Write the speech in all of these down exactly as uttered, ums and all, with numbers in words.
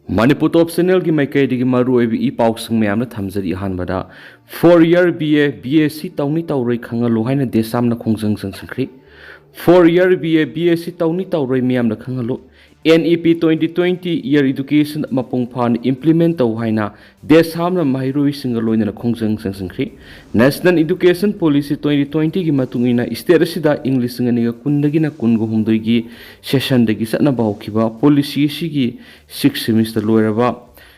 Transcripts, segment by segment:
ꯃꯅꯤꯄꯨꯔ ꯇꯣꯞ ꯆꯦꯅꯦꯜꯒꯤ ꯃꯥꯏꯀꯩꯗꯒꯤ ꯃꯔꯨꯑꯣꯏꯕ ꯏ ꯄꯥꯎꯁꯤꯡ ꯃꯌꯥꯝꯅ ꯊꯝꯖꯔꯤ꯫ ꯑꯍꯥꯟꯕꯗ, four year B A B S C ꯇꯧꯅꯤ ꯇꯧꯔꯣꯏ ꯈꯪꯍꯜꯂꯨ ꯍꯥꯏꯅ ꯗꯦꯁꯥꯝꯅ ꯈꯣꯡꯖꯪ ꯆꯪꯁꯤꯟꯈ꯭ꯔꯦ꯫ Four year B A B S C ꯇꯧꯅꯤ ꯇꯧꯔꯣꯏ ꯃꯤꯌꯥꯝꯅ ꯈꯪꯍꯜꯂꯨ꯫ N E P twenty twenty year education ꯃꯄꯨꯡ ꯐꯥꯅ ꯏꯝꯄ꯭ꯂꯤꯃꯦꯟ ꯇꯧ ꯍꯥꯏꯅ ꯗꯦꯁꯥꯝꯅ ꯃꯍꯩꯔꯣꯏꯁꯤꯡꯒ ꯂꯣꯏꯅꯅ ꯈꯣꯡꯖꯪ ꯆꯪꯁꯤꯟꯈ꯭ꯔꯤ꯫ ꯅꯦꯁꯅꯦꯜ ꯏꯗꯨꯀꯦꯁꯟ ꯄꯣꯂꯤꯁꯤ ꯇ꯭ꯋꯦꯟꯇꯤ ꯇ꯭ꯋꯦꯟꯇꯤꯒꯤ ꯃꯇꯨꯡ ꯏꯟꯅ ꯏꯁꯇꯦꯠ ꯑꯁꯤꯗ ꯏꯪ ꯂꯤꯁꯤꯡ ꯑꯅꯤꯒ ꯀꯨꯟꯗꯒꯤꯅ ꯀꯨꯟꯒ ꯍꯨꯝꯗꯣꯏꯒꯤ ꯁꯦꯁꯟꯗꯒꯤ ꯆꯠꯅꯕ ꯍꯧꯈꯤꯕ ꯄꯣꯂꯤꯁꯤ ꯑꯁꯤꯒꯤ ꯁꯤꯛꯁ ꯁꯦꯃꯤꯁꯇꯔ ꯂꯣꯏꯔꯕ,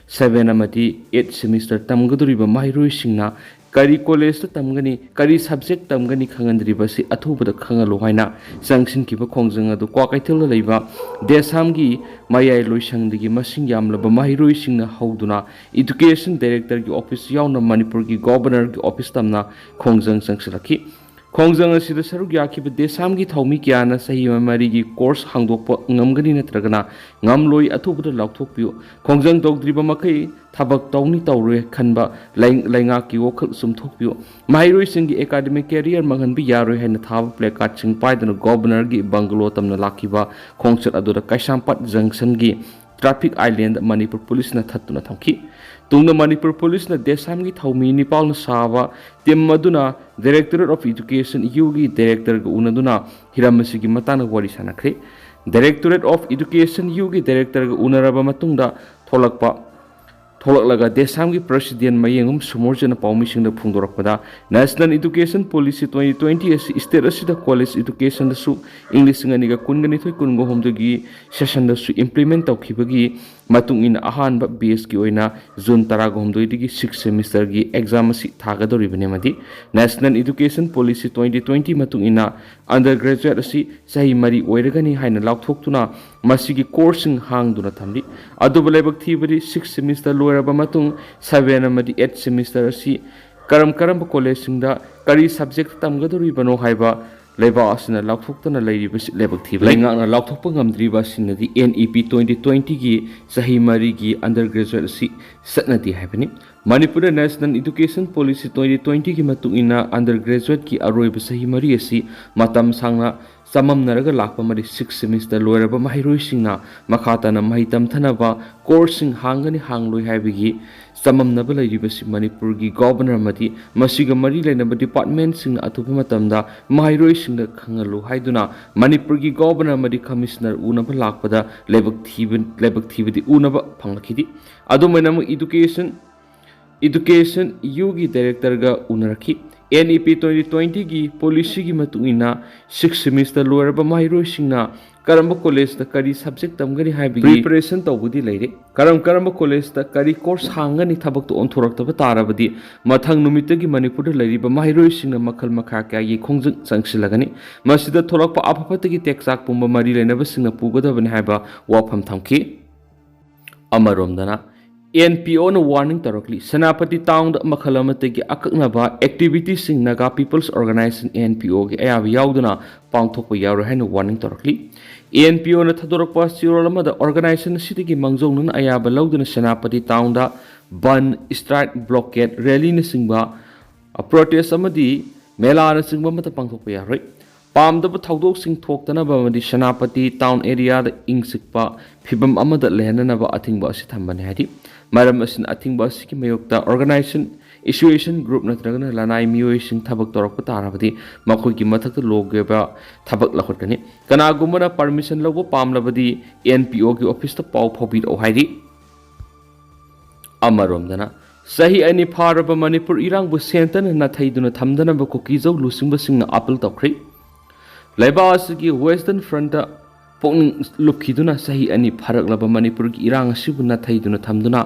ꯁꯚꯦꯟ ꯑꯃꯗꯤ ꯑꯩꯠ ꯁꯦꯃꯤꯁꯇꯔ ꯇꯝꯒꯗꯧꯔꯤꯕ ꯃꯍꯩꯔꯣꯏꯁꯤꯡꯅ ꯀꯔꯤ ꯀꯣꯂꯦꯖꯇ ꯇꯝꯒꯅꯤ, ꯀꯔꯤ ꯁꯕꯖꯦꯛ ꯇꯝꯒꯅꯤ ꯈꯪꯍꯟꯗ꯭ꯔꯤꯕ ꯑꯁꯤ ꯑꯊꯨꯕꯗ ꯈꯪꯍꯜꯂꯨ ꯍꯥꯏꯅ ꯆꯪꯁꯤꯟꯈꯤꯕ ꯈꯣꯡꯖꯪ ꯑꯗꯨ ꯀ꯭ꯋꯥꯀꯩꯊꯦꯜꯗ ꯂꯩꯕ ꯗꯦꯁꯥꯝꯒꯤ ꯃꯌꯥꯏ ꯂꯣꯏꯁꯪꯗꯒꯤ ꯃꯁꯤꯡ ꯌꯥꯝꯂꯕ ꯃꯍꯩꯔꯣꯏꯁꯤꯡꯅ ꯍꯧꯗꯨꯅ ꯏꯗꯨꯀꯦꯁꯟ ꯗꯥꯏꯔꯦꯛꯇꯔꯒꯤ ꯑꯣꯐꯤꯁ ꯌꯥꯎꯅ ꯃꯅꯤꯄꯨꯔꯒꯤ ꯒꯣꯕꯔꯅꯔꯒꯤ ꯑꯣꯐꯤꯁ ꯇꯝꯅ ꯈꯣꯡꯖꯪ ꯆꯪꯁꯤꯜꯂꯛꯈꯤ꯫ ꯈꯣꯡꯖꯪ ꯑꯁꯤꯗ ꯁꯔꯨꯛ ꯌꯥꯈꯤꯕ ꯗꯦꯁꯥꯝꯒꯤ ꯊꯧꯃꯤ ꯀꯌꯥꯅ ꯆꯍꯤ ꯃꯔꯤꯒꯤ ꯀꯣꯔꯁ ꯍꯥꯡꯗꯣꯛꯄ ꯉꯝꯒꯅꯤ ꯅꯠꯇ꯭ꯔꯒꯅ ꯉꯝꯂꯣꯏ ꯑꯊꯨꯕꯗ ꯂꯥꯎꯊꯣꯛꯄꯤꯌꯨ꯫ ꯈꯣꯡꯖꯪ ꯇꯧꯗ꯭ꯔꯤꯕ ꯃꯈꯩ ꯊꯕꯛ ꯇꯧꯅꯤ ꯇꯧꯔꯣꯏ ꯈꯟꯕ ꯂꯩ-, ꯂꯩꯉꯥꯛꯀꯤ ꯋꯥꯈꯜ ꯆꯨꯝꯊꯣꯛꯄꯤꯌꯨ꯫ ꯃꯍꯩꯔꯣꯏꯁꯤꯡꯒꯤ ꯑꯦꯀꯥꯗꯃꯤꯛ ꯀꯦꯔꯤꯌꯔ ꯃꯥꯡꯍꯟꯕ ꯌꯥꯔꯣꯏ ꯍꯥꯏꯅ ꯊꯥꯕ ꯄ꯭ꯂꯦꯀꯥꯔꯗꯁꯤꯡ ꯄꯥꯏꯗꯨꯅ ꯒꯣꯕꯔꯅꯔꯒꯤ ꯕꯪꯒꯂꯣ ꯇꯝꯅ ꯂꯥꯛꯈꯤꯕ ꯈꯣꯡꯆꯠ ꯑꯗꯨꯗ ꯀꯩꯁꯥꯝꯄꯥꯠ ꯖꯪꯁꯟꯒꯤ ꯇ꯭ꯔꯥꯐꯤꯛ ꯑꯥꯏꯂꯦꯟꯗ ꯃꯅꯤꯄꯨꯔ ꯄꯨꯂꯤꯁꯅ ꯊꯠꯇꯨꯅ ꯊꯝꯈꯤ꯫ ꯇꯨꯡꯗ ꯃꯅꯤꯄꯨꯔ ꯄꯨꯂꯤꯁꯅ ꯗꯦꯁꯥꯝꯒꯤ ꯊꯧꯃꯤ ꯅꯤꯄꯥꯜꯅ ꯁꯥꯕ ꯇꯤꯝ ꯑꯗꯨꯅ ꯗꯥꯏꯔꯦꯛꯇꯣꯔꯦꯠ ꯑꯣꯐ ꯏꯗꯨꯀꯦꯁꯟ ꯌꯨꯒꯤ ꯗꯥꯏꯔꯦꯛꯇꯔꯒ ꯎꯅꯗꯨꯅ ꯍꯤꯔꯝ ꯑꯁꯤꯒꯤ ꯃꯇꯥꯡꯗ ꯋꯥꯔꯤ ꯁꯥꯟꯅꯈ꯭ꯔꯦ꯫ ꯗꯥꯏꯔꯦꯛꯇꯣꯔꯦꯠ ꯑꯣꯐ ꯏꯗꯨꯀꯦꯁꯟ ꯌꯨꯒꯤ ꯗꯥꯏꯔꯦꯛꯇꯔꯒ ꯎꯅꯔꯕ ꯃꯇꯨꯡꯗ ꯊꯣꯛꯂꯛꯄ ꯊꯣꯛꯂꯛꯂꯒ ꯗꯦꯁꯥꯝꯒꯤ ꯄ꯭ꯔꯁꯤꯗꯦꯟ ꯃꯌꯦꯡꯒꯨꯝ ꯁꯨꯃꯣꯔꯖꯅ ꯄꯥꯎꯃꯤꯁꯤꯡꯗ ꯐꯣꯡꯗꯣꯔꯛꯄꯗ, national education policy twenty twenty ꯑꯁꯤ ꯏꯁꯇꯦꯠ ꯑꯁꯤꯗ ꯀꯣꯂꯦꯖ ꯏꯗꯨꯀꯦꯁꯟꯗꯁꯨ ꯏꯪ ꯂꯤꯁꯤꯡ ꯑꯅꯤꯒ ꯀꯨꯟꯒ ꯅꯤꯊꯣꯏ ꯀꯨꯟꯒ ꯍꯨꯝꯗꯣꯏꯒꯤ ꯁꯦꯁꯟꯗꯁꯨ ꯏꯝꯄ꯭ꯂꯤꯃꯦꯟ ꯇꯧꯈꯤꯕꯒꯤ ꯃꯇꯨꯡ ꯏꯟꯅ ꯑꯍꯥꯟꯕ ꯕꯦꯁꯀꯤ ꯑꯣꯏꯅ ꯖꯨꯟ ꯇꯔꯥꯒ ꯍꯨꯝꯗꯣꯏꯗꯒꯤ ꯁꯤꯛꯁ ꯁꯦꯃꯤꯁꯇꯔꯒꯤ ꯑꯦꯛꯖꯥꯝ ꯑꯁꯤ ꯊꯥꯒꯗꯧꯔꯤꯕꯅꯤ ꯑꯃꯗꯤ national education policy twenty twenty ꯃꯇꯨꯡ ꯏꯟꯅ ꯑꯟꯗꯔ ꯒ꯭ꯔꯦꯖꯨꯑꯦꯠ ꯑꯁꯤ ꯆꯍꯤ ꯃꯔꯤ ꯑꯣꯏꯔꯒꯅꯤ ꯍꯥꯏꯅ ꯂꯥꯎꯊꯣꯛꯇꯨꯅ ꯃꯁꯤꯒꯤ ꯀꯣꯔꯁꯁꯤꯡ ꯍꯥꯡꯗꯨꯅ ꯊꯝꯂꯤ꯫ ꯑꯗꯨꯕꯨ ꯂꯥꯏꯕꯛ ꯊꯤꯕꯗꯤ ꯁꯤꯛꯁ ꯁꯦꯃꯤꯁꯇꯔ ꯂꯣꯏꯔꯕ ꯃꯇꯨꯡ ꯁꯚꯦꯟ ꯑꯃꯗꯤ ꯑꯩꯠ ꯁꯦꯃꯤꯁꯇꯔ ꯑꯁꯤ ꯀꯔꯝ ꯀꯔꯝꯕ ꯀꯣꯂꯦꯖꯁꯤꯡꯗ ꯀꯔꯤ ꯁꯕꯖꯦꯛꯇ ꯇꯝꯒꯗꯧꯔꯤꯕꯅꯣ ꯍꯥꯏꯕ ꯂꯩꯕꯥꯛ ꯑꯁꯤꯅ ꯂꯥꯎꯊꯣꯛꯇꯅ ꯂꯩꯔꯤꯕꯁꯤ ꯂꯥꯏꯕꯛ ꯊꯤꯕ ꯂꯩꯉꯥꯛꯅ ꯂꯥꯎꯊꯣꯛꯄ ꯉꯝꯗ꯭ꯔꯤꯕ ꯑꯁꯤꯅꯗꯤ ꯑꯦꯟ ꯏ ꯄꯤ ꯇ꯭ꯋꯦꯟꯇꯤ ꯇ꯭ꯋꯦꯟꯇꯤꯒꯤ ꯆꯍꯤ ꯃꯔꯤꯒꯤ ꯑꯟꯗꯔ ꯒ꯭ꯔꯦꯖꯨꯑꯦꯠ ꯑꯁꯤ ꯆꯠꯅꯗꯦ ꯍꯥꯏꯕꯅꯤ꯫ ꯃꯅꯤꯄꯨꯔꯗ ꯅꯦꯁꯅꯦꯜ ꯏꯗꯨꯀꯦꯁꯟ ꯄꯣꯂꯤꯁꯤ ꯇ꯭ꯋꯦꯟꯇꯤ ꯇ꯭ꯋꯦꯟꯇꯤꯒꯤ ꯃꯇꯨꯡ ꯏꯟꯅ ꯑꯟꯗꯔ ꯒ꯭ꯔꯦꯖꯨꯑꯦꯠꯀꯤ ꯑꯔꯣꯏꯕ ꯆꯍꯤ ꯃꯔꯤ ꯑꯁꯤ ꯃꯇꯝ ꯁꯥꯡꯅ ꯆꯃꯝꯅꯔꯒ ꯂꯥꯛꯄ ꯃꯔꯤ sixth semester ꯂꯣꯏꯔꯕ ꯃꯍꯩꯔꯣꯏꯁꯤꯡꯅ ꯃꯈꯥ ꯇꯥꯅ ꯃꯍꯩ ꯇꯝꯊꯅꯕ courseꯁꯤꯡ ꯍꯥꯡꯒꯅꯤ ꯍꯥꯡꯂꯣꯏ ꯍꯥꯏꯕꯒꯤ ꯆꯃꯝꯅꯕ ꯂꯩꯔꯤꯕꯁꯤ ꯃꯅꯤꯄꯨꯔꯒꯤ governor ꯑꯃꯗꯤ ꯃꯁꯤꯒ ꯃꯔꯤ ꯂꯩꯅꯕ departmentꯁꯤꯡꯅ ꯑꯊꯨꯕ ꯃꯇꯝꯗ ꯃꯍꯩꯔꯣꯏꯁꯤꯡꯗ ꯈꯪꯍꯜꯂꯨ ꯍꯥꯏꯗꯨꯅ ꯃꯅꯤꯄꯨꯔꯒꯤ governor ꯑꯃꯗꯤ commissioner ꯎꯅꯕ ꯂꯥꯛꯄꯗ ꯂꯥꯏꯕꯛ ꯊꯤꯕ, ꯂꯥꯏꯕꯛ ꯊꯤꯕꯗꯤ ꯎꯅꯕ ꯐꯪꯂꯛꯈꯤꯗꯦ꯫ ꯑꯗꯨꯝ ꯑꯣꯏꯅꯃꯛ education, education Uꯒꯤ directorꯒ ꯎꯅꯔꯛꯈꯤ꯫ NEP twenty twentyꯒꯤ policyꯒꯤ ꯃꯇꯨꯡ ꯏꯟꯅ sixth semester ꯂꯣꯏꯔꯕ ꯃꯍꯩꯔꯣꯏꯁꯤꯡꯅ ꯀꯔꯝꯕ collegeꯇ ꯀꯔꯤ subject ꯇꯝꯒꯅꯤ ꯍꯥꯏꯕꯒꯤ preparation ꯇꯧꯕꯗꯤ ꯂꯩꯔꯦ꯫ ꯀꯔꯝ ꯀꯔꯝꯕ collegeꯇ ꯀꯔꯤ course ꯍꯥꯡꯒꯅꯤ ꯊꯕꯛꯇ ꯑꯣꯟꯊꯣꯔꯛꯇꯕ ꯇꯥꯔꯕꯗꯤ ꯃꯊꯪ ꯅꯨꯃꯤꯠꯇꯒꯤ ꯃꯅꯤꯄꯨꯔꯗ ꯂꯩꯔꯤꯕ ꯃꯍꯩꯔꯣꯏꯁꯤꯡꯅ ꯃꯈꯜ ꯃꯈꯥ ꯀꯌꯥꯒꯤ ꯈꯣꯡꯖꯪ ꯆꯪꯁꯤꯜꯂꯒꯅꯤ꯫ ꯃꯁꯤꯗ ꯊꯣꯛꯂꯛꯄ ꯑꯐ ꯐꯠꯇꯒꯤ ꯇꯦꯛꯆꯥꯛ ꯄꯨꯝꯕ ꯃꯔꯤ ꯂꯩꯅꯕꯁꯤꯡꯅ ꯄꯨꯒꯗꯕꯅꯤ ꯍꯥꯏꯕ ꯋꯥꯐꯝ ꯊꯝꯈꯤ꯫ ꯑꯃꯔꯣꯝꯗꯅ NPOꯅ warning ꯇꯧꯔꯛꯂꯤ꯫ ꯁꯦꯅꯥꯄꯇꯤ townꯗ ꯃꯈꯜ ꯑꯃꯠꯇꯒꯤ ꯑꯀꯛꯅꯕ activityꯁꯤꯡ Naga People's Organisation, NPOꯒꯤ ꯑꯌꯥꯕ ꯌꯥꯎꯗꯅ ꯄꯥꯡꯊꯣꯛꯄ ꯌꯥꯔꯣꯏ ꯍꯥꯏꯅ warning ꯇꯧꯔꯛꯂꯤ꯫ NPOꯅ ꯊꯥꯗꯣꯔꯛꯄ ꯆꯦꯔꯣꯜ ꯑꯃꯗ organisation ꯑꯁꯤꯗꯒꯤ ꯃꯥꯡꯖꯧꯅꯅ ꯑꯌꯥꯕ ꯂꯧꯗꯨꯅ ꯁꯦꯅꯥꯄꯇꯤ townꯗ ꯕꯟ, strike, blockade, rallyꯅꯆꯤꯡꯕ, protest ꯑꯃꯗꯤ ꯃꯦꯂꯥꯅꯆꯤꯡꯕ ꯑꯃꯠꯇ ꯄꯥꯡꯊꯣꯛꯄ ꯌꯥꯔꯣꯏ꯫ ꯄꯥꯝꯗꯕ ꯊꯧꯗꯣꯛꯁꯤꯡ ꯊꯣꯛꯇꯅꯕ ꯑꯃꯗꯤ ꯁꯦꯅꯥꯄꯇꯤ town areaꯗ ꯏꯪ ꯆꯤꯛꯄ ꯐꯤꯕꯝ ꯑꯃꯗ ꯂꯩꯍꯟꯅꯅꯕ ꯑꯊꯤꯡꯕ ꯑꯁꯤ ꯊꯝꯕꯅꯤ ꯍꯥꯏꯔꯤ꯫ ꯃꯔꯝ ꯑꯁꯤꯅ ꯑꯊꯤꯡꯕ ꯑꯁꯤꯒꯤ ꯃꯥꯌꯣꯛꯇ organisation, association group ꯅꯠꯇ꯭ꯔꯒꯅ ꯂꯅꯥꯏ ꯃꯤꯑꯣꯏꯁꯤꯡ ꯊꯕꯛ ꯇꯧꯔꯛꯄ ꯇꯥꯔꯕꯗꯤ ꯃꯈꯣꯏꯒꯤ ꯃꯊꯛꯇ ꯂꯣꯒꯤ ꯑꯣꯏꯕ ꯊꯕꯛ ꯂꯧꯈꯠꯀꯅꯤ꯫ ꯀꯅꯥꯒꯨꯝꯕꯅ permission ꯂꯧꯕ ꯄꯥꯝꯂꯕꯗꯤ NPOꯒꯤ officeꯇ ꯄꯥꯎ ꯐꯥꯎꯕꯤꯔꯛꯎ ꯍꯥꯏꯔꯤ꯫ ꯑꯃꯔꯣꯝꯗꯅ ꯆꯍꯤ ꯑꯅꯤ ꯐꯥꯔꯕ ꯃꯅꯤꯄꯨꯔ ꯏꯔꯥꯡꯕꯨ centreꯅ ꯅꯥꯊꯩꯗꯨꯅ ꯊꯝꯗꯅꯕ ꯀꯨꯀꯤꯖꯧ ꯂꯨꯆꯤꯡꯕꯁꯤꯡꯅ appeal ꯇꯧꯈ꯭ꯔꯤ꯫ ꯂꯩꯕꯥꯛ ꯑꯁꯤꯒꯤ Western Frontꯇ ꯄꯨꯛꯅꯤꯡ ꯂꯨꯞꯈꯤꯗꯨꯅ ꯆꯍꯤ ꯑꯅꯤ ꯐꯥꯔꯛꯂꯕ ꯃꯅꯤꯄꯨꯔꯒꯤ ꯏꯔꯥꯡ ꯑꯁꯤꯕꯨ ꯅꯥꯊꯩꯗꯨꯅ ꯊꯝꯗꯨꯅ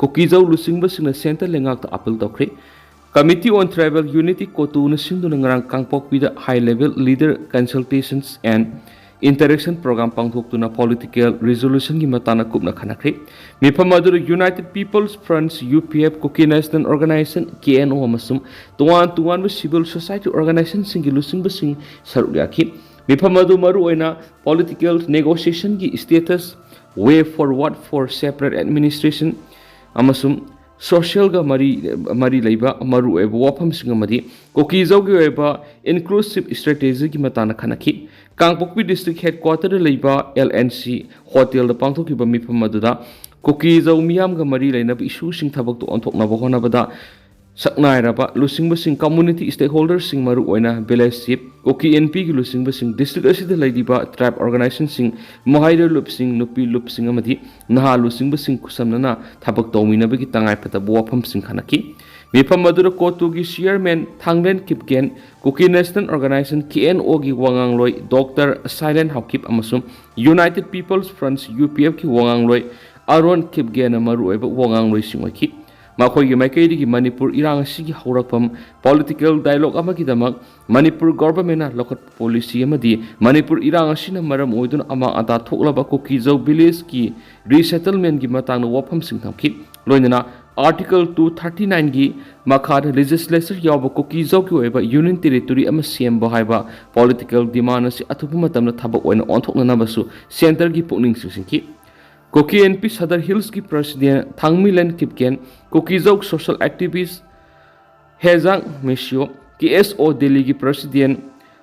ꯀꯨꯀꯤꯖꯧ ꯂꯨꯆꯤꯡꯕꯁꯤꯡꯅ centre ꯂꯩꯉꯥꯛꯇ appeal ꯇꯧꯈ꯭ꯔꯤ꯫ Committee on Tribal Unity, CoTUꯅ ꯁꯤꯟꯗꯨꯅ ꯉꯔꯥꯡ ꯀꯥꯡꯄꯣꯛꯄꯤꯗ high level leader consultations and interaction program ꯄꯥꯡꯊꯣꯛꯇꯨꯅ political resolutionꯒꯤ ꯃꯇꯥꯡꯗ ꯀꯨꯞꯅ ꯈꯟꯅꯈ꯭ꯔꯦ꯫ ꯃꯤꯐꯝ ꯑꯗꯨꯗ United People's Fronts, UPF, Kuki National Organisation, KNO ꯑꯃꯁꯨꯡ ꯇꯣꯉꯥꯟ ꯇꯣꯉꯥꯟꯕ civil society organizationꯁꯤꯡꯒꯤ ꯂꯨꯆꯤꯡꯕꯁꯤꯡ ꯁꯔꯨꯛ ꯌꯥꯈꯤ꯫ ꯃꯤꯐꯝ ꯑꯗꯨ ꯃꯔꯨꯑꯣꯏꯅ political negotiationꯒꯤ status, way forward for separate administration ꯑꯃꯁꯨꯡ ꯁꯣꯁꯤꯌꯦꯜꯒ ꯃꯔꯤ ꯃꯔꯤ ꯂꯩꯕ ꯃꯔꯨꯑꯣꯏꯕ ꯋꯥꯐꯝꯁꯤꯡ ꯑꯃꯗꯤ ꯀꯨꯀꯤꯖꯧꯒꯤ ꯑꯣꯏꯕ ꯏꯟꯀ꯭ꯂꯨꯁꯤꯞ ꯁ꯭ꯇ꯭ꯔꯦꯇꯦꯖꯤꯒꯤ ꯃꯇꯥꯡꯗ ꯈꯟꯅꯈꯤ꯫ ꯀꯥꯡꯄꯣꯛꯄꯤ ꯗꯤꯁꯇ꯭ꯔꯤꯛ ꯍꯦꯗꯀ꯭ꯋꯥꯇꯔꯗ ꯂꯩꯕ ꯑꯦꯜ ꯑꯦꯟ ꯁꯤ ꯍꯣꯇꯦꯜꯗ ꯄꯥꯡꯊꯣꯛꯈꯤꯕ ꯃꯤꯐꯝ ꯑꯗꯨꯗ ꯀꯨꯀꯤꯖꯧ ꯃꯤꯌꯥꯝꯒ ꯃꯔꯤ ꯂꯩꯅꯕ ꯏꯁꯨꯁꯤꯡ ꯊꯕꯛꯇ ꯑꯣꯟꯊꯣꯛꯅꯕ ꯍꯣꯠꯅꯕꯗ ꯁꯛꯅꯥꯏꯔꯕ ꯂꯨꯆꯤꯡꯕꯁꯤꯡ, ꯀꯝꯃꯨꯅꯤꯇꯤ ꯁ꯭ꯇꯦꯛꯍꯣꯜꯗꯔꯁꯤꯡ, ꯃꯔꯨꯑꯣꯏꯅ ꯚꯤꯂꯦꯖ ꯆꯤꯐ, ꯀꯨꯀꯤ ꯑꯦꯟ ꯄꯤꯒꯤ ꯂꯨꯆꯤꯡꯕꯁꯤꯡ, ꯗꯤꯁꯇ꯭ꯔꯤꯛ ꯑꯁꯤꯗ ꯂꯩꯔꯤꯕ ꯇ꯭ꯔꯥꯏꯕ ꯑꯣꯔꯒꯅꯥꯏꯖꯦꯁꯟꯁꯤꯡ, ꯃꯍꯩꯔꯣꯏ ꯂꯨꯞꯁꯤꯡ, ꯅꯨꯄꯤ ꯂꯨꯞꯁꯤꯡ ꯑꯃꯗꯤ ꯅꯍꯥ ꯂꯨꯆꯤꯡꯕꯁꯤꯡ ꯈꯨꯠꯁꯝꯅꯅ ꯊꯕꯛ ꯇꯧꯃꯤꯟꯅꯕꯒꯤ ꯇꯉꯥꯏꯐꯗꯕ ꯋꯥꯐꯝꯁꯤꯡ ꯈꯟꯅꯈꯤ꯫ ꯃꯤꯐꯝ ꯑꯗꯨꯗ ꯀꯣꯇꯨꯒꯤ chairman Thanglen Kipgen, Kuki national organisation K N ꯑꯣꯒꯤ ꯋꯥꯉꯥꯡꯂꯣꯏ ꯗꯣꯛꯇꯔ ꯁꯥꯏꯂꯦꯟ ꯍꯥꯎꯀꯤꯞ ꯑꯃꯁꯨꯡ united people's front U P ꯑꯦꯐꯀꯤ ꯋꯥꯉꯥꯡꯂꯣꯏ ꯑꯔꯣꯟ ꯀꯤꯞꯒꯦꯟꯅ ꯃꯔꯨꯑꯣꯏꯕ ꯋꯥꯉꯥꯡꯂꯣꯏꯁꯤꯡ ꯑꯣꯏꯈꯤ꯫ ꯃꯈꯣꯏꯒꯤ ꯃꯥꯏꯀꯩꯗꯒꯤ ꯃꯅꯤꯄꯨꯔ ꯏꯔꯥꯡ ꯑꯁꯤꯒꯤ ꯍꯧꯔꯛꯐꯝ, ꯄꯣꯂꯤꯇꯤꯀꯦꯜ ꯗꯥꯏꯂꯣꯒ ꯑꯃꯒꯤꯗꯃꯛ ꯃꯅꯤꯄꯨꯔ ꯒꯣꯚꯔꯟꯃꯦꯟꯠꯅ ꯂꯧꯈꯠꯄ ꯄꯣꯂꯤꯁꯤ ꯑꯃꯗꯤ ꯃꯅꯤꯄꯨꯔ ꯏꯔꯥꯡ ꯑꯁꯤꯅ ꯃꯔꯝ ꯑꯣꯏꯗꯨꯅ ꯑꯃꯥꯡ ꯑꯇꯥ ꯊꯣꯛꯂꯕ ꯀꯨꯀꯤꯖꯧ ꯚꯤꯂꯦꯖꯀꯤ ꯔꯤꯁꯦꯇꯜꯃꯦꯟꯠꯒꯤ ꯃꯇꯥꯡꯗ ꯋꯥꯐꯝꯁꯤꯡ ꯊꯝꯈꯤ꯫ ꯂꯣꯏꯅꯅ ꯑꯥꯔꯇꯤꯀꯜ ꯇꯨ ꯊꯥꯔꯇꯤ ꯅꯥꯏꯟꯒꯤ ꯃꯈꯥꯗ ꯂꯦꯖꯤꯁꯂꯦꯆꯔ ꯌꯥꯎꯕ ꯀꯨꯀꯤꯖꯧꯒꯤ ꯑꯣꯏꯕ ꯌꯨꯅꯤꯌꯟ ꯇꯦꯔꯤꯇꯣꯔꯤ ꯑꯃ ꯁꯦꯝꯕ ꯍꯥꯏꯕ ꯄꯣꯂꯤꯇꯤꯀꯦꯜ ꯗꯤꯃꯥꯟ ꯑꯁꯤ ꯑꯊꯨꯕ ꯃꯇꯝꯗ ꯊꯕꯛ ꯑꯣꯏꯅ ꯑꯣꯟꯊꯣꯛꯅꯅꯕꯁꯨ ꯁꯦꯟꯇꯔꯒꯤ ꯄꯨꯛꯅꯤꯡ ꯆꯤꯡꯁꯤꯟꯈꯤ꯫ ꯀꯨꯀꯤ ꯑꯦꯟ ꯄꯤ ꯁꯗꯔ ꯍꯤꯜꯁꯀꯤ ꯄ꯭ꯔꯁꯤꯗꯦꯟꯠ ꯊꯥꯡꯃꯤꯂꯦꯟ ꯀꯤꯞꯒꯦꯟ, ꯀꯨꯀꯤꯖꯧ social activist Hejang Misao, K S O ꯗꯦꯜꯂꯤꯒꯤ president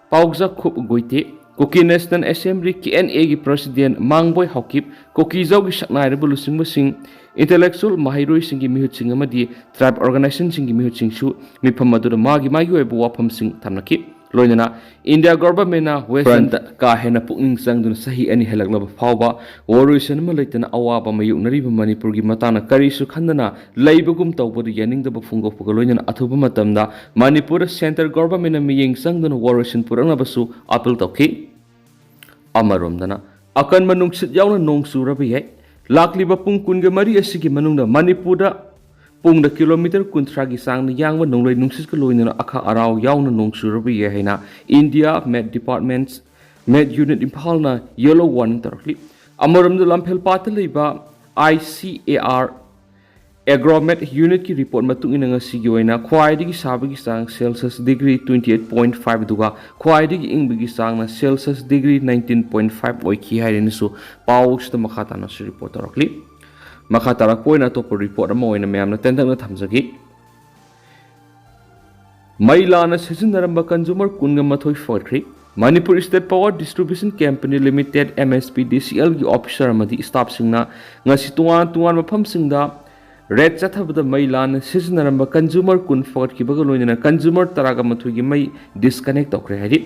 Paojakhup Guite, Kuki national assembly, K N ꯑꯦꯒꯤ ꯄ꯭ꯔꯁꯤꯗꯦꯟꯠ ꯃꯥꯡꯕꯣꯏ ꯍꯥꯎꯀꯤꯞ, ꯀꯨꯀꯤꯖꯧꯒꯤ ꯁꯛꯅꯥꯏꯔꯕ ꯂꯨꯆꯤꯡꯕꯁꯤꯡ, ꯏꯟꯇꯦꯂꯦꯛꯆꯨꯑꯦꯜ ꯃꯍꯩꯔꯣꯏꯁꯤꯡꯒꯤ ꯃꯤꯍꯨꯠꯁꯤꯡ ꯑꯃꯗꯤ ꯇ꯭ꯔꯥꯏꯕ ꯑꯣꯔꯒꯅꯥꯏꯖꯦꯁꯟꯁꯤꯡꯒꯤ ꯃꯤꯍꯨꯠꯁꯤꯡꯁꯨ ꯃꯤꯐꯝ ꯑꯗꯨꯗ ꯃꯥꯒꯤ ꯃꯥꯒꯤ ꯑꯣꯏꯕ ꯋꯥꯐꯝꯁꯤꯡ ꯊꯝꯅꯈꯤ꯫ ꯂꯣꯏꯅꯅ ꯏꯟꯗꯤꯌꯥ ꯒꯣꯚꯔꯟꯃꯦꯟꯠꯅ ꯋꯦꯁꯇꯔꯟꯗ ꯀꯥ ꯍꯦꯟꯅ ꯄꯨꯛꯅꯤꯡ ꯆꯪꯗꯨꯅ ꯆꯍꯤ ꯑꯅꯤ ꯍꯦꯜꯂꯛꯂꯕ ꯐꯥꯎꯕ ꯋꯥꯔꯣꯏꯁꯤꯟ ꯑꯃ ꯂꯩꯇꯅ ꯑꯋꯥꯕ ꯃꯥꯌꯣꯛꯅꯔꯤꯕ ꯃꯅꯤꯄꯨꯔꯒꯤ ꯃꯇꯥꯡꯗ ꯀꯔꯤꯁꯨ ꯈꯟꯗꯅ ꯂꯩꯕꯒꯨꯝ ꯇꯧꯕꯗꯨ ꯌꯥꯅꯤꯡꯗꯕ ꯐꯣꯡꯗꯣꯛꯄꯒ ꯂꯣꯏꯅꯅ ꯑꯊꯨꯕ ꯃꯇꯝꯗ ꯃꯅꯤꯄꯨꯔꯗ ꯁꯦꯟꯇꯔ ꯒꯣꯚꯔꯟꯃꯦꯟꯠꯅ ꯃꯤꯠꯌꯦꯡ ꯆꯪꯗꯨꯅ ꯋꯥꯔꯣꯏꯁꯤꯟ ꯄꯨꯔꯛꯅꯕꯁꯨ ꯑꯥꯄꯤꯜ ꯇꯧꯈꯤ꯫ ꯑꯃꯔꯣꯝꯗꯅ ꯑꯀꯟꯕ ꯅꯨꯡꯁꯤꯠ ꯌꯥꯎꯅ ꯅꯣꯡ ꯆꯨꯔꯕ ꯌꯥꯏ꯫ ꯂꯥꯛꯂꯤꯕ ꯄꯨꯡ ꯀꯨꯟꯒ ꯃꯔꯤ ꯑꯁꯤꯒꯤ ꯃꯅꯨꯡꯗ ꯃꯅꯤꯄꯨꯔꯗ ꯄꯨꯡꯗ ꯀꯤꯂꯣꯃꯤꯇꯔ ꯀꯨꯟꯊ꯭ꯔꯥꯒꯤ ꯆꯥꯡꯗ ꯌꯥꯡꯕ ꯅꯣꯡꯂꯩ ꯅꯨꯡꯁꯤꯠꯀ ꯂꯣꯏꯅꯅ ꯑꯈꯥꯛ ꯑꯔꯥꯎ ꯌꯥꯎꯅ ꯅꯣꯡ ꯆꯨꯔꯕ ꯌꯥꯏ ꯍꯥꯏꯅ ꯏꯟꯗꯤꯌꯥ ꯃꯦꯠ ꯗꯤꯄꯥꯔꯠꯃꯦꯟꯠ, ꯃꯦꯠ ꯌꯨꯅꯤꯠ ꯏꯝꯐꯥꯜꯅ ꯌꯦꯂꯣ ꯋꯥꯔꯅꯤꯡ ꯇꯧꯔꯛꯂꯤ꯫ ꯑꯃꯔꯣꯝꯗ ꯂꯝꯐꯦꯜ ꯄꯥꯠꯇ ꯂꯩꯕ I C A R ꯑꯦꯒ꯭ꯔꯣꯃꯦꯠ ꯌꯨꯅꯤꯠꯀꯤ report ꯃꯇꯨꯡ ꯏꯟꯅ ꯉꯁꯤꯒꯤ ꯑꯣꯏꯅ ꯈ꯭ꯋꯥꯏꯗꯒꯤ ꯁꯥꯕꯒꯤ ꯆꯥꯡ Celsius degree twenty eight point five ꯑꯗꯨꯒ ꯈ꯭ꯋꯥꯏꯗꯒꯤ ꯏꯪꯕꯒꯤ ꯆꯥꯡꯅ Celsius degree nineteen point five ꯑꯣꯏꯈꯤ ꯍꯥꯏꯔꯦꯅꯁꯨ ꯄꯥꯎ ꯑꯁꯤꯗ ꯃꯈꯥ ꯇꯥꯅꯁꯨ ꯔꯤꯄꯣꯔꯠ ꯇꯧꯔꯛꯂꯤ꯫ ꯃꯈꯥ ꯇꯥꯔꯛꯄ ꯑꯣꯏꯅ ꯑꯇꯣꯞꯄ ꯔꯤꯄꯣꯔꯠ ꯑꯃ ꯑꯣꯏꯅ ꯃꯌꯥꯝꯅ ꯇꯦꯟꯇꯛꯅ ꯊꯝꯖꯒꯦ꯫ ꯃꯩ ꯂꯥꯟꯅ ꯁꯤꯖꯤꯟꯅꯔꯝꯕ ꯀꯟꯖꯨꯃꯔ ꯀꯨꯟꯒ ꯃꯥꯊꯣꯏ ꯐꯒꯠꯈ꯭ꯔꯤ꯫ Manipur state power distribution company limited, M S P D C ꯑꯦꯜꯒꯤ ꯑꯣꯐꯤꯁꯔ ꯑꯃꯗꯤ ꯁ꯭ꯇꯥꯐꯁꯤꯡꯅ ꯉꯁꯤ ꯇꯣꯉꯥꯟ ꯇꯣꯉꯥꯟꯕ ꯃꯐꯝꯁꯤꯡꯗ ꯔꯦꯗ ꯆꯠꯊꯕꯗ ꯃꯩ ꯂꯥꯟꯅ ꯁꯤꯖꯤꯟꯅꯔꯝꯕ ꯀꯟꯖꯨꯃꯔ ꯀꯨꯟ ꯐꯒꯠꯈꯤꯕꯒ ꯂꯣꯏꯅꯅ ꯀꯟꯖꯨꯃꯔ ꯇꯔꯥꯒ ꯃꯥꯊꯣꯏꯒꯤ ꯃꯩ ꯗꯤꯁꯀꯅꯦꯛ ꯇꯧꯈ꯭ꯔꯦ ꯍꯥꯏꯔꯤ꯫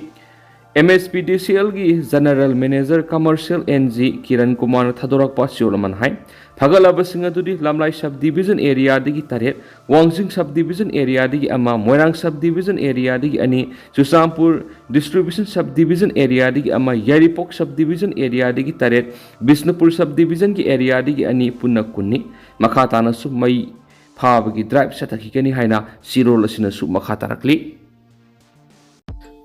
M S P D C ꯑꯦꯜꯒꯤ general manager commercial N G Kiran ꯀꯨꯃꯥꯔꯅ ꯊꯥꯗꯣꯔꯛꯄ ꯆꯦꯔꯣꯜ ꯑꯃꯅ ꯍꯥꯏ, ꯐꯒꯠꯂꯕꯁꯤꯡ ꯑꯗꯨꯗꯤ ꯂꯝꯂꯥꯏ ꯁꯕ ꯗꯤꯕꯤꯖꯟ ꯑꯦꯔꯤꯌꯥꯗꯒꯤ ꯇꯔꯦꯠ, ꯋꯥꯡꯖꯤꯡ ꯁꯕ ꯗꯤꯕꯤꯖꯟ ꯑꯦꯔꯤꯌꯥꯗꯒꯤ ꯑꯃ, ꯃꯣꯏꯔꯥꯡ ꯁꯕ ꯗꯤꯕꯤꯖꯟ ꯑꯦꯔꯤꯌꯥꯗꯒꯤ ꯑꯅꯤ, ꯆꯨꯔꯆꯥꯟꯄꯨꯔ ꯗꯤꯁꯇ꯭ꯔꯤꯕ꯭ꯌꯨꯁꯟ ꯁꯕ ꯗꯤꯕꯤꯖꯟ ꯑꯦꯔꯤꯌꯥꯗꯒꯤ ꯑꯃ, ꯌꯥꯏꯔꯤꯄꯣꯛ ꯁꯕ ꯗꯤꯕꯤꯖꯟ ꯑꯦꯔꯤꯌꯥꯗꯒꯤ ꯇꯔꯦꯠ, ꯕꯤꯁꯅꯨꯄꯨꯔ ꯁꯕ ꯗꯤꯕꯤꯖꯟꯒꯤ ꯑꯦꯔꯤꯌꯥꯗꯒꯤ ꯑꯅꯤ, ꯄꯨꯟꯅ ꯀꯨꯟꯅꯤ꯫ ꯃꯈꯥ ꯇꯥꯅꯁꯨ ꯃꯩ ꯊꯥꯕꯒꯤ ꯗ꯭ꯔꯥꯏꯚ ꯆꯠꯊꯈꯤꯒꯅꯤ ꯍꯥꯏꯅ ꯆꯦꯔꯣꯜ ꯑꯁꯤꯅꯁꯨ ꯃꯈꯥ ꯇꯥꯔꯛꯂꯤ꯫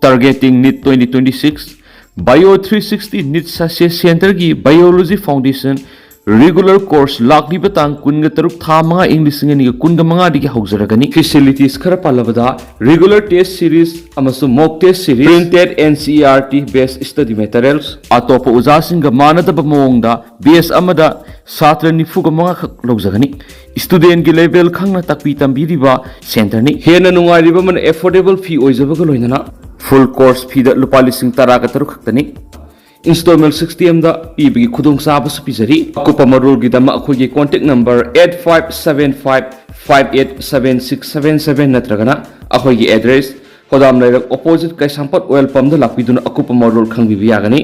Targeting NEET twenty twenty-six, Bio three sixty NEET Success Centreꯒꯤ Biology Foundation regular course ꯂꯥꯛꯂꯤꯕ ꯇꯥꯡ ꯀꯨꯟꯒ ꯇꯔꯨꯛ, ꯊꯥ ꯃꯉꯥ, ꯏꯪ ꯂꯤꯁꯤꯡ ꯑꯅꯤꯒ ꯀꯨꯟꯒ ꯃꯉꯥꯗꯒꯤ ꯍꯧꯖꯔꯒꯅꯤ꯫ Facilities ꯈꯔ ꯄꯜꯂꯕꯗ, regular test series ꯑꯃꯁꯨꯡ mock test series, printed N C E R T based study materials, ꯑꯇꯣꯞꯄ ꯑꯣꯖꯥꯁꯤꯡꯒ ꯃꯥꯟꯅꯗꯕ ꯃꯑꯣꯡꯗ batch ꯑꯃꯗ ꯁꯥꯇ꯭ꯔ ꯅꯤꯐꯨꯒ ꯃꯉꯥ ꯈꯛ ꯂꯧꯖꯒꯅꯤ꯫ Studentꯒꯤ level ꯈꯪꯅ ꯇꯥꯛꯄꯤ ꯇꯝꯕꯤꯔꯤꯕ centreꯅꯤ꯫ ꯍꯦꯟꯅ ꯅꯨꯡꯉꯥꯏꯔꯤꯕ ꯑꯃꯅ affordable fee ꯑꯣꯏꯖꯕꯒ ꯂꯣꯏꯅꯅ full course feeꯗ ꯂꯨꯄꯥ ꯂꯤꯁꯤꯡ ꯇꯔꯥꯒ ꯇꯔꯨꯛ ꯈꯛꯇꯅꯤ꯫ Installment sixty Mꯗ ꯄꯤꯕꯒꯤ ꯈꯨꯗꯣꯡꯆꯥꯕꯁꯨ ꯄꯤꯖꯔꯤ꯫ ꯑꯀꯨꯞꯄ ꯃꯔꯣꯜꯒꯤꯗꯃꯛ ꯑꯩꯈꯣꯏꯒꯤ contact number eight five seven five five eight seven six seven seven ꯅꯠꯇ꯭ꯔꯒꯅ ꯑꯩꯈꯣꯏꯒꯤ address ꯍꯣꯗꯥꯝ ꯂꯩꯔꯛ opposite ꯀꯩꯁꯥꯝꯄꯥꯠ oil pumpꯗ ꯂꯥꯛꯄꯤꯗꯨꯅ ꯑꯀꯨꯞꯄ ꯃꯔꯣꯜ ꯈꯪꯕꯤꯕ ꯌꯥꯒꯅꯤ꯫